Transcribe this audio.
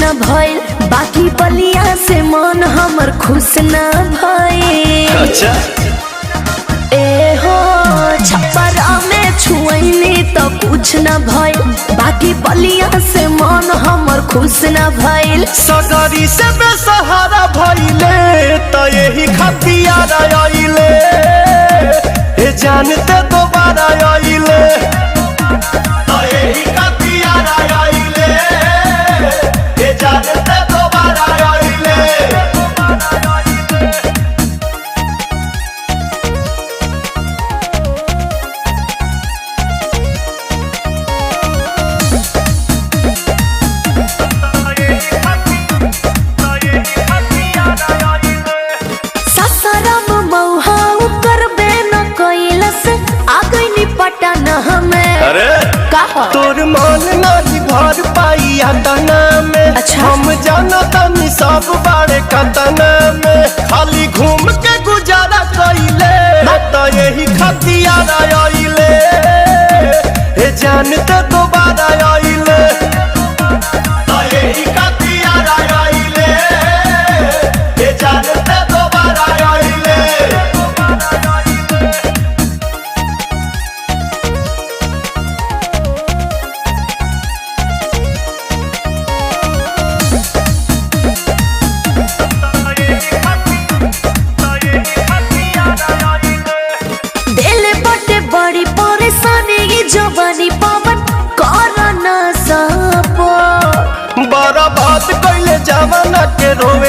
न भइल, बाकी बलिया से मन हमर खुश न भइल। अच्छा। ए हो, छप्परा में छुअनी तो कुछ न भइल, बाकी बलिया से मन हमर खुश न भइल। सगरी से बेसहारा भइले त यही खतियार आइले, ए जानते दोबारा आइले, त यही खतियार आइले, ए जानते दोबारा आइले। ससरम मौहा करबे न कैलस, आ गइनी पटन हमें। अरे, का? तोर मन नहीं भर पाई तना में। अच्छा। हम जाना तनी सब बारे कतना में, खाली घूम के गुजारा कइले त यही खतियारा आइले, ए जानते दोबारा आइले, त यही खतियारा आइले, ए जानते दोबारा आइले। दिल बटे बड़ी परेशानी, ई जवानी पवन कर न सपो। बर्बाद कैले जमाना के रोवे।